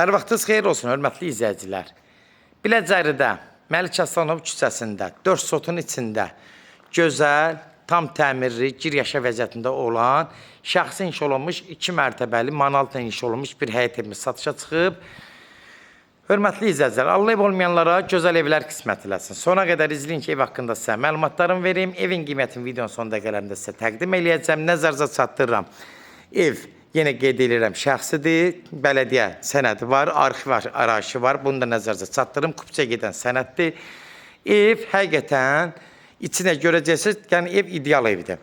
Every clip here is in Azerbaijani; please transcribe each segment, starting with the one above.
Hər vaxtınız xeyir olsun, hörmətli izləyicilər. Biləcəridə, Məlik Həsənov küçəsində, 4 sotun içində gözəl, tam təmirli, gir yaşa vəziyyətində olan, şəxsi inşa olunmuş 2 mərtəbəli, manaltla inşa olunmuş bir həyət evimiz satışa çıxıb. Hörmətli izləyicilər, Allah ev olmayanlara gözəl evlər qismət eləsin. Sona qədər izləyin ki, ev haqqında sizə məlumatlarımı verim. Evin qiymətini videonun son dəqiqələrində sizə təqdim eləyəcəm. Nəzərinizə çatdırıram. Ev, yenə qeyd edirəm, şəxsidir. Bələdiyyə sənədi var, arxiv arayışı var. Bunu da nəzərinizə çatdırım. Kupçaya gedən sənəddir. Ev həqiqətən içinə görəcəksiniz, yəni ev ideal evdir.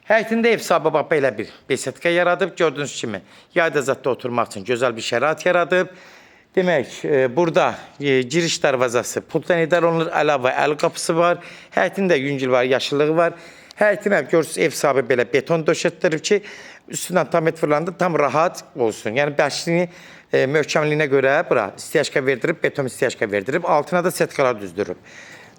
Həyətində ev sahibi bax belə bir besetka yaradıb. Gördüyünüz kimi yayda zətdə oturmaq üçün gözəl bir şərait yaradıb. Demək, burada giriş darvazası pultdan idarə olunur, əlavə əl qapısı var. Həyətində yüngül var, yaşıllığı var. Həyətinə görürsünüz, ev sahibi belə beton döşətdirib ki, üstündən tam et fırlandı, tam rahat olsun. Yəni bəşini möhkəmliyinə görə bura istiyajka verdirib, beton istiyajka verdirib, altına da setkalar düzdürüb.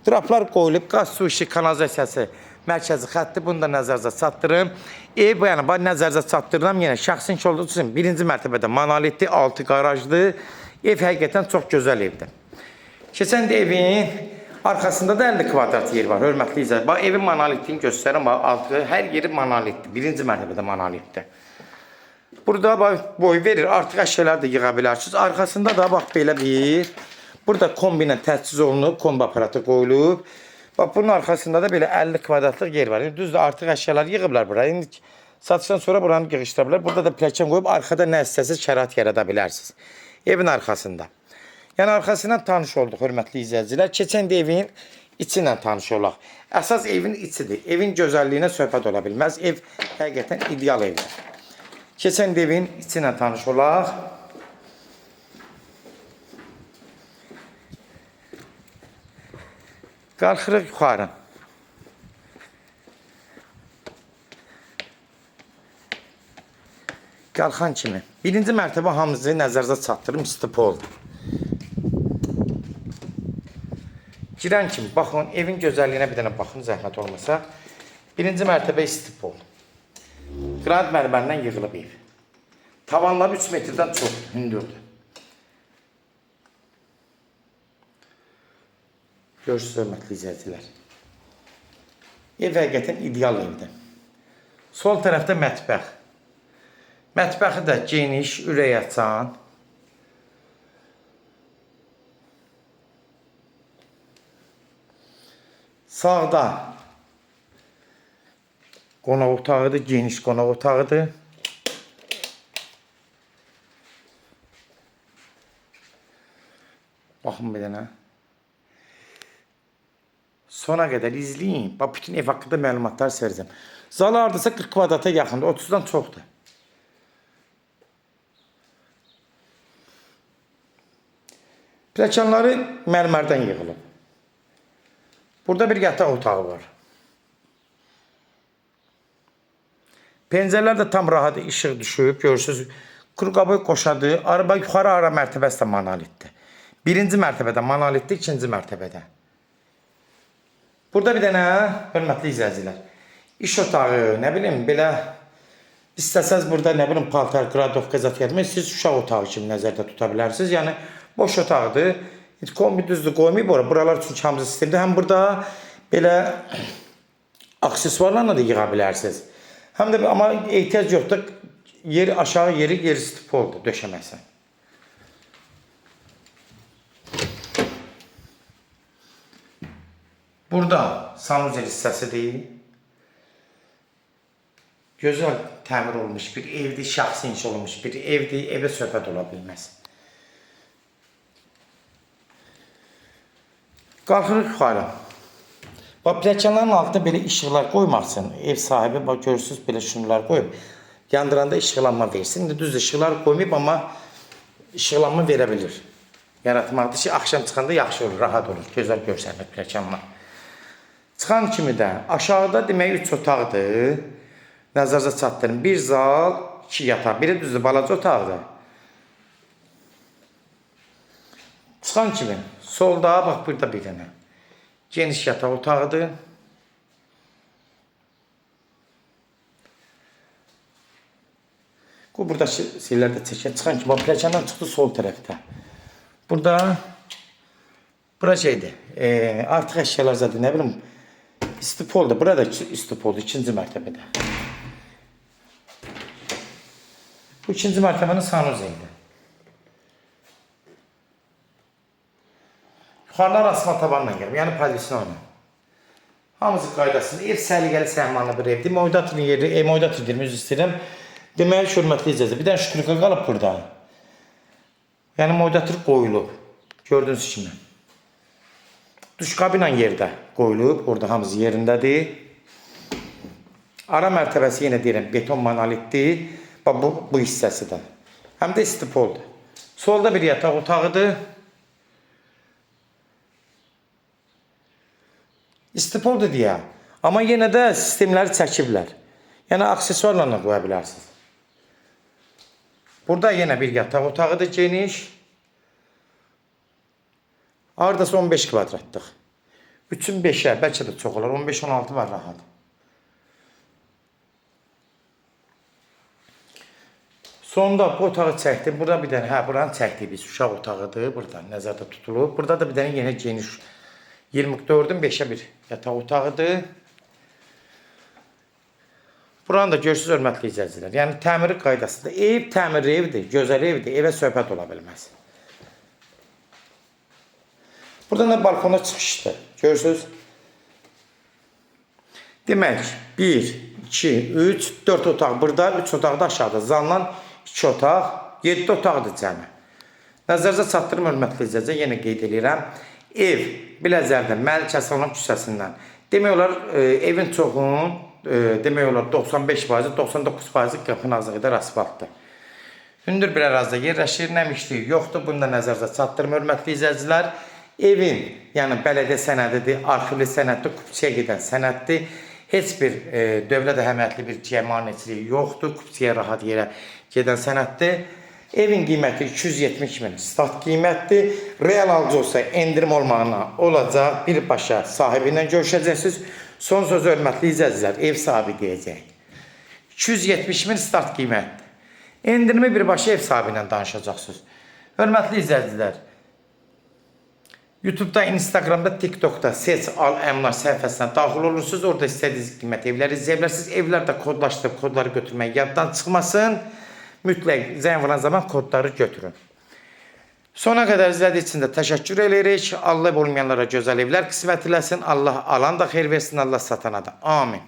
Traplar qoyulub, qaz, su, işıq, kanalizasiyası mərkəzi xətti, bunu da nəzərinizə çatdırım. Ev, yəni, bax, nəzərinizə çatdırıram, yenə şəxsi inşa olduğu üçün birinci mərtəbədə monolitdir, 6 qarajdır. Ev həqiqətən çox gözəl evdir. Keçən də evin arxasında da 50 kvadrat yer var, hörmətli izləyicilər. Bax, evin monolitini göstərirəm, bax, altı, hər yeri monolitdir, birinci mərtəbədə monolitdir. Burada bax, boy verir, artıq əşyaları da yığa bilərsiniz. Arxasında da bax belə bir, burada kombi ilə təchiz olunub, kombi aparatı qoyulub. Bax, bunun arxasında da belə 50 kvadratlıq yer var. İndi düzdür, artıq əşyalar yığıblar bura. İndi satışdan sonra buranı yığışdıra bilər. Burada da pilləkən qoyub, arxada nə istəsiniz şərait yarada bilərsiniz. Evin arxasında. Yəni arxasından tanış olduq, hörmətli izləyicilər. Keçən də evin içi ilə tanış olaq. Əsas evin içidir. Evin gözəlliyinə söhbət ola bilməz. Ev həqiqətən ideal evdir. Keçən də evin içi ilə tanış olaq. Qalxırıq yuxarı. Qalxan kimi. Birinci mərtəbə hamısı nəzərinizə çatdırım, istipoldur. Girən kimi baxın, evin gözəlliyinə bir dənə baxın, zəhmət olmasa. Birinci mərtəbə istipol. Qranit mərmərindən yığılıb ev. Tavanları 3 metrdən çoxdur, hündürdür. Görürsünüz, hörmətli izləyicilər. Ev həqiqətən ideal evdir. Sol tərəfdə mətbəx. Mətbəxi də geniş, ürək açan. Sağda qonaq otağıdır, geniş qonaq otağıdır. Baxın bir dənə. Sona qədər izləyin. Bax, bütün ev haqqında məlumatlar verəcəm. Zalı hardasa 40 kvadrata yaxındır, 30-dan çoxdur. Pilləkənləri mərmərdən yığılıb. Burada bir yataq otağı var. Pəncərələr də tam rahat işıq düşüb, görürsünüz. Kruqabı qoşadı, araba yuxarı ara mərtəbəsi də monolitdir. Birinci mərtəbədə monolitdir, ikinci mərtəbədə. Burada bir dənə, hörmətli izləyicilər, iş otağı, nə bilim, belə istəsəz burada, nə bilim, paltar, qradovka zat yatmaq, siz uşaq otağı kimi nəzərdə tuta bilərsiniz. Yəni, boş otaqdır. Heç kombi düzdür qoymayıb ora. Buralar çünki hamısı sistemdir. Həm burada belə aksesuarlarla da yığa bilərsiniz. Həm də amma ehtiyac yoxdur. Yeri aşağı yeri yer stipoldur döşəməsi. Burada sanuzel hissəsidir. Gözəl təmir olunmuş bir evdir, şəxsi inşa olunmuş bir evdir. Evə söhbət ola bilməz. Qalxırıq yuxarı. Bax, pilləkənlərin altında belə işıqlar qoymaq üçün ev sahibi, bax, görürsünüz, belə şunlar qoyub. Yandıranda işıqlanma versin. İndi düzdür, işıqlar qoymayıb, amma işıqlanma verə bilir. Yaratmaqdır ki, axşam çıxanda yaxşı olur, rahat olur, gözəl görsənir pilləkənlər. Çıxan kimi də aşağıda demək 3 otaqdır. Nəzərinizə çatdırın. Bir zal, 2 yataq. Biri düzdür, balaca otaqdır. Çıxan kimi solda bax burada bir dənə geniş yataq otağıdır. Bu buradakı şeylər də çəkək. Çıxan ki, bax, pilləkəndən çıxdı sol tərəfdə. Burada bura şeydir. Artıq əşyalar zaten nə bilim istipoldur. Burada istipoldur ikinci mərtəbədə. Bu ikinci mərtəbənin sanuzelidir. Yuxarılar asma tavanla gəlib, yəni pozisyon ilə. Hamısı qaydasında. Ev səliqəli səhmanlı bir evdir. Moydatrın yeri, Moydatr deyirəm, üzr istəyirəm. Deməli, hörmətli izləyicilər, bir dənə şkrika qalıb burada. Yəni moydatr qoyulub. Gördüyünüz kimi. Duş kabinlə yerdə qoyulub. Orada hamısı yerindədir. Ara mərtəbəsi yenə deyirəm, beton monolitdir. Bax bu hissəsi də. Həm də istipoldur. Solda bir yataq otağıdır. İstipoldur deyə. Amma yenə də sistemləri çəkiblər. Yəni aksesuarla da qoya bilərsiniz. Burada yenə bir yataq otağıdır geniş. Hardasa 15 kvadratlıq. 3-ün 5-ə, bəlkə də çox olar. 15-16 var rahat. Sonda bu otağı çəkdim. Burada bir dənə, hə, buranı çəkdik biz. Uşaq otağıdır. Burada nəzərdə tutulub. Burada da bir dənə yenə geniş 24-ün 5-ə bir yataq otağıdır. Buranı da görürsünüz, hörmətli izləyicilər. Yəni təmiri qaydasında. Ev təmirli evdir, gözəl evdir. Evə söhbət ola bilməz. Buradan da balkona çıxışdır. Görürsünüz? Demək, 1, 2, 3, 4 otaq burada, 3 otaq da aşağıda. Zanla 2 otaq, 7 otaqdır cəmi. Nəzərinizə çatdırım, hörmətli izləyicilər, yenə qeyd eləyirəm. Ev Biləcərdə Məlik Həsənov küçəsindən. Demək olar, evin çoxunun, demək olar 95%, 99% qapının azlığı asfaltdır. Hündür bir ərazidə yerləşir, nə işliyi yoxdur. Bunu da nəzərinizə çatdırım, hörmətli izləyicilər. Evin, yəni bələdiyyə sənədidir, arxivli sənəddir, kupçaya gedən sənəddir. Heç bir dövlət əhəmiyyətli bir maneçiliyi yoxdur. Kupçaya rahat yerə gedən sənəddir. Evin qiyməti 270 min start qiymətdir. Real alıcı olsa endirim olmağına olacaq. Birbaşa sahibi ilə görüşəcəksiniz. Son sözü hörmətli izləyicilər, ev sahibi deyəcək. 270 min start qiymətdir. Endirimi birbaşa ev sahibi ilə danışacaqsınız. Hörmətli izləyicilər, YouTube'da, Instagram'da, TikTok'da Seç Al Əmlak səhifəsinə daxil olursunuz. Orada istədiyiniz qiymət evləri izləyə bilərsiniz. Evlər də kodlaşdırıb kodları götürmək yaddan çıxmasın. Mütləq zəng vuran zaman kodları götürün. Sona qədər izlədiyi üçün də təşəkkür eləyirik. Allah olmayanlara gözəl evlər qismət eləsin. Allah alan da xeyir versin, Allah satana da. Amin.